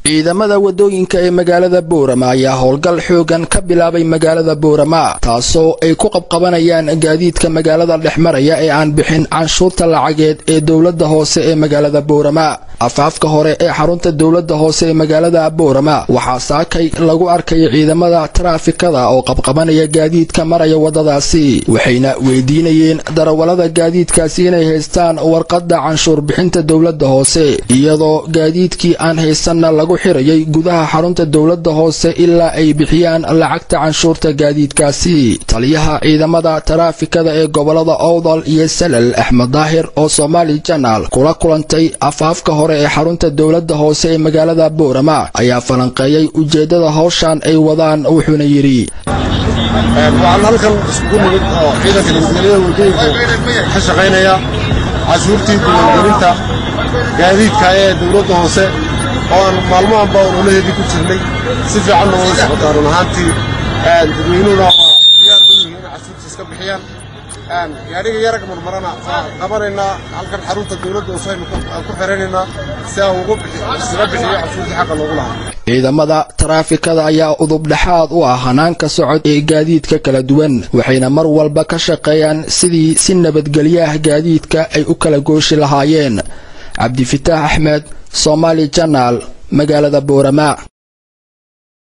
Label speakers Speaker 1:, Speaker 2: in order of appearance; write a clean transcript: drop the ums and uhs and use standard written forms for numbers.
Speaker 1: Ciidamada wadooyinka ee magaalada Boorama ayaa howlgal xoogan ka bilaabay magaalada Boorama, taasoo ay ku qabqabanayaan gaadiidka magaalada dhexmaraya ee aan bixin canshuurta lacageed ee dowladda hoose ee magaalada Boorama. Afaafka hore ee xarunta dowladda hoose ee magaalada Boorama waxaa saakay lagu arkay ciidamada taraafikada oo qabqabanaya gaadiidka maraya wadadaasi, waxayna weydiinayeen darawallada gaadiidkaasi inay haystaan warqadda canshuur bixinta dowladda hoose, iyadoo gaadiidkii aan haysanna lagu xirayay gudaha xarunta dowladda hoose ilaa ay bixiyaan lacagta canshuurta gaadiidkaasi. Taliyaha ciidamada taraafikada ee gobolada Owdal iyo Salal, Axmed Daahir, oo Somali Channel kula kulantay afaafka hore ee xarunta dowladda hoose ee magaalada Boorama, ayaa falanqeeyay ujeedada hawshan ay wadaan, wuxuuna yidhi:
Speaker 2: Waxaan halkan iskugu nimid oo ciidanka nabadgelyada waddooyinku ka shaqaynaya cashuurtii diiwaangelinta gaadiidka ee dowladda hoose oo aan maalmahanba ololaheedii ku jirnay. Si fiicanna wada socotaa run ahaantii, dadweynuhuna waa diyaar u yihiin inay cashuurta iska bixiyaan. Gaadhiga yarag marmarana waan qabanaynaa, halkan xarunta dowladda hoose aynu ku xiranaynaa si aan ugu isaga bixiyo cashuurtii xaqa loogu lahaa.
Speaker 1: Ciidamada taraafikada ayaa udub dhexaad u ah hanaanka socod ee gaadiidka kala duwan, waxayna mar walba ka shaqeeyaan sidii si nabadgelyo ah gaadiidka ay u kala gooshi lahaayeen. Cabdifitaax Axmed, Somali Channel, magaalada Boorama.